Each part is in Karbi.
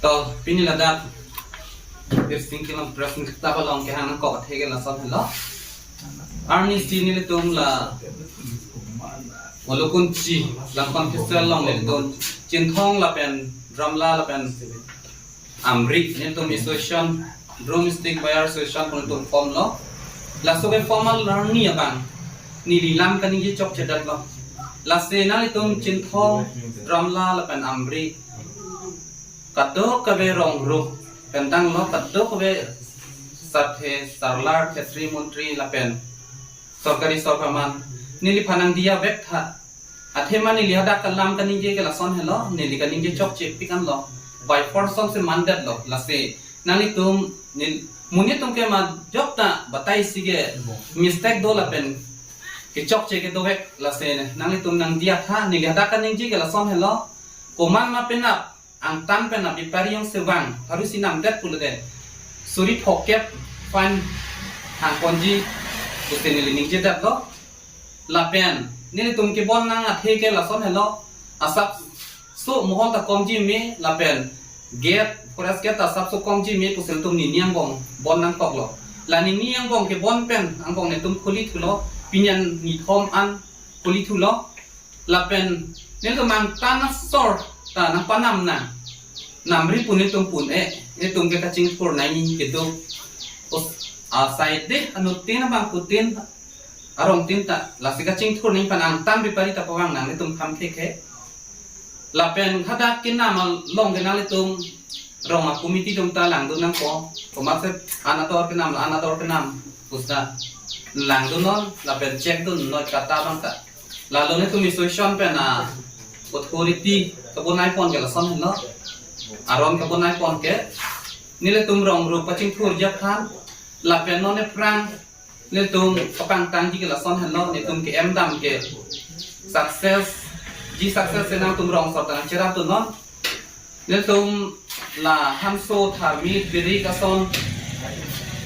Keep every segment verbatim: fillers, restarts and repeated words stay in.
To, pini ladak Birsing Kilom Press Meet Club along kehang nangkok athe ke lason helo. Arnisi nelitum la Molokunchi Lamkon Festival along nelitum Chinthong lapen Ramla lapen Amri nelitum association, Bru Mystic Buyer Association pu nelitum form lo. Laso ke formal arni abang neli lam kaningje chokche detlo. Lasi nanglitum Chinthong, Ramla lapen Amri kadokave rong rup pen tanglo, kadokave sathe, sarlar, khetri, montri lapen sorkari sorkar aman neliphan nangdiya vek tha. Athema neli hadak kalam kaningje ke lason helo, neli kaningje chokche pik anlo. By force song se mandetlo, lasi nanglitum nel-, monit atum ke majok ta batai si ke mistake do lapen kechokche kedo vek, lasi nanglitum nangdiya tha. Neli hadak kaningje ke lason helo, komat ma penap angtan pen abepari jongsi vang, haru si namdet pulote suri phokep fine hangponji pusi neli ningje detlo. Lapen nelitum kebon nang athe ke lason helo, asapso mohol ta komji me lapen gate, forest gate ta asapso komji me pusi nelitum nini angbong bon nangkoklo. La nini angbong kebon pen angbong nelitum khuli thulo, pini an nithom an khuli thulo. Lapen nelitum angtan asor ta nangpanam nang. Namri pu nelitum pun-e, nelitum ke kachingthur nangji kedo. Os, asai de anuttin abangphutin arongtin ta, lasi kachingthur nangji aphan angtan bepari ta pavang nang nelitum kham khekhe. Lapen hadak kenam along ke nanglitum rong a-committee atum ta langdun nangpo. Komatsi an ador kenam la an ador kenam pusi langdunnon lapen check dunnoi kata abang ta. Lalo nelitum association pen a-authority kebonai pon ke lason helo. Aron kebonai pon ke nelitum rong rup kachingthurji aphan lapen non ephrang nelitum kapangtangji ke lason helo, nelitum ke-em dam ke success, ji success si nangtum rong asor ta nangcherap dunnon. Nelitum la hanso tharmit birik ason,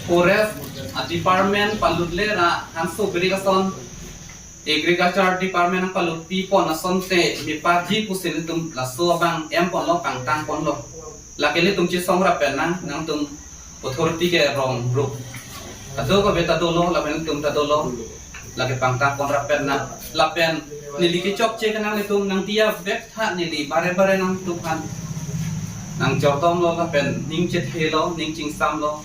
forest a-department palut le ra hanso birik ason, agriculture department palut pi pon asonte meparji pusi nelitum laso abang em ponlo, pangtang ponlo. Lake nelitum chesong rap pen nang, nangtum authority ke rong rup kadokave ta dolo, lapen nelitum ta dolo. Lake pangtang pon rap pen nang. Lapen neli kechokche ke nanglitum nangdiya vek tha, neli bare bare nangtumphan nangchordomlo lapen ning chethelo, ning chingsamlo.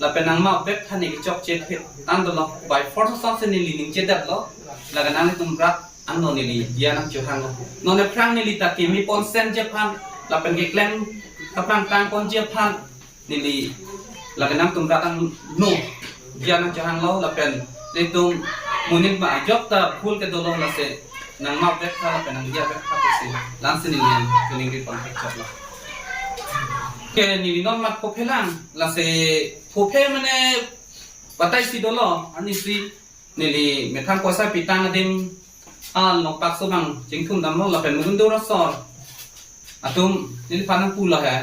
Lapen nangmap vek tha, neli kechokche than dolo. By force song si neli ningje detlo. Lake nanglitum rat anlo neli diya nangchohanglo. Non ephrang neli ta keme ponsenji aphan lapen keklem kapangtang ponji aphan neli lake nangtum rat anlo diya nangchohanglo, lapen nelitum monit ma ajok ta bhul kedolo, lasi nangmap vek tha lapen nangdiya vek tha pusi, la-ansi neli nangchiningri pon thekchoklo. Ke neli non mat phophe lang, lasi phophe mane batai si dolo, arnisi neli methang poisa pitang adim along pakso abang chingthum damlo lapen mugun dor asor atum neliphan nangpulo he.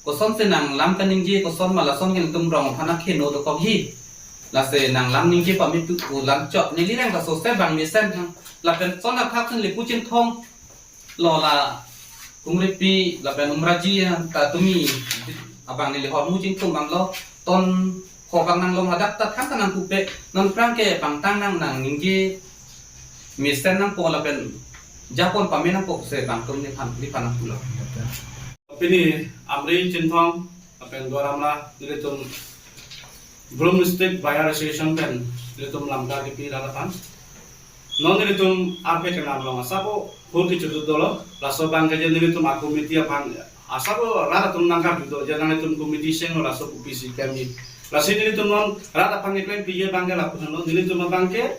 Kosonsi nanglam kaningje, koson ma lason ke nangtum rong aphan akheno dokok hi. Lasi nanglam ningje pame tu ko lam chok, neli reng ta sose bang mesen thang. Lapen son akhak sen lepu Chinthong lo la Kungripi lapen Umraji ta tumi abang neli hormu chingthum abang lo, ton ho abang nanglong hadak ta thangta nangpupe, non ephrang ke pangtang nang, nangningje mesen nangpo lapen japon pame nangpo pusi bangtum neliphan, neliphan nangpulo. Pini Amri, Chinthong lapen Duar Amla nelitum Bru Mystic Buyer Association pen nelitum lamkar kipi rat aphan. Non nelitum arphe kenam along asap ahut kechojut dolo, laso abang ke je nelitum a-committee aphan asap rat atum nangkarju do, je nanglitum committee chenglo laso kopisi kami. Lasi nelitum non rat aphan keklem piji abang ke lapu henlo, nelitum abang ke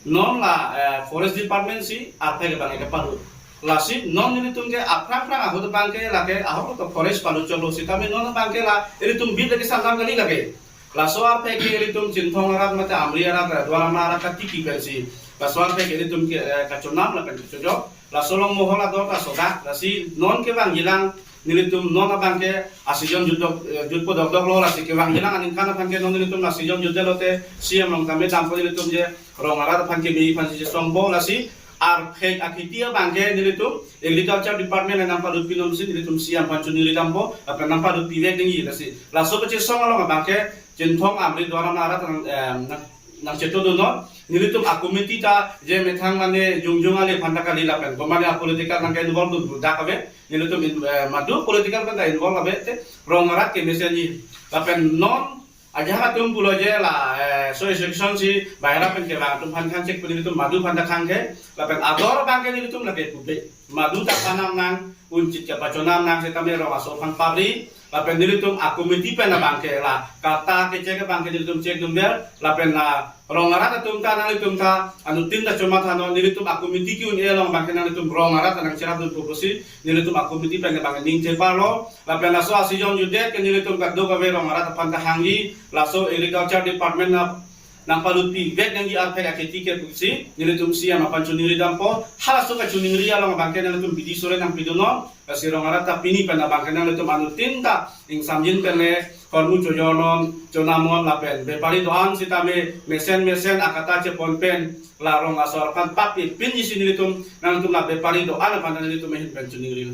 non la, eh, forest department si arphe ke abang ke palut. Lasi non nelitum ke aphrang phrang ahut abang ke lake ahut to forest palut choklo, sitame non abang ke la ilitum bit lake sandam kali lake. Laso arphe ke ilitum Chinthong arat mate Amri arat, Duar Amla arat katiki pensi laso arphe ke ilitum ke, eh, kachonam lapen kachojok. Laso along mohol ador ta sodak, lasi non kevangjilang nelitum non abang ke a-season jutdok, eh, jutpo dokdoklo, lasi kevangjilang aningkan aphan ke non nelitum la season jutdetlo te C M along tame dampo nelitum je rong arat aphan keme aphansi chesongpo, lasi arphek akheti abangke nelitum Agriculture Department nangpadut pinon si nelitum C M aphan choningri dampo, lapen nangpadut pivek nangji lasi. Laso kachesong along abangke Chinthong Amri Dwaram arat nang, em, nang, nangchetondunnon. Nelitum a-committee ta je methang mane jongjong ale aphan ta kali lapen. Komane a-political nangke-involve dun dak ave. Nelitum in, eh, madu political pen ta involve ave te rong arat kemesenji. Lapen non ajahak atum pulo je la, eh, so section si bahera pen kevang atum aphan khang chek pen nelitum madu aphan ta khangke. Lapen ador abangke nelitum lake pupe. Madu ta panam nang, unchit kepachonam nang setame rong asor aphan pabri. Lapen nelitum a-committee pen abangke la, kata kechek abangke nelitum chekdunver. Lapen la rong arat atum ta nanglitum ta anuttin ta chomathanon, nelitum a-committee ke-un-e along abangke nanglitum rong arat ta nangcherapdunpo pusi nelitum a-committee pen abangke ning cheparlo. Lapen laso a-season jutdet ke nelitum kadokave rong arat aphan ta hangji, laso Agriculture Department na nangpadut pivek nangji arphek akheti ke pusi nelitum C M aphan choningri dampo. Halaso kachoningri along abangke nanglitum bidi sore nangpidunnon. Lasi rong arat ta pini pen abangke nanglitum anuttin ta ingsamjin pen le hormu chojornon, chonamnon lapen bepari do-an sitame mesen mesen akata chepon pen la rong asor aphan papi pinji si nelitum, nanglitum la bepari do-an aphan nanglitum ahin pen choningrilo.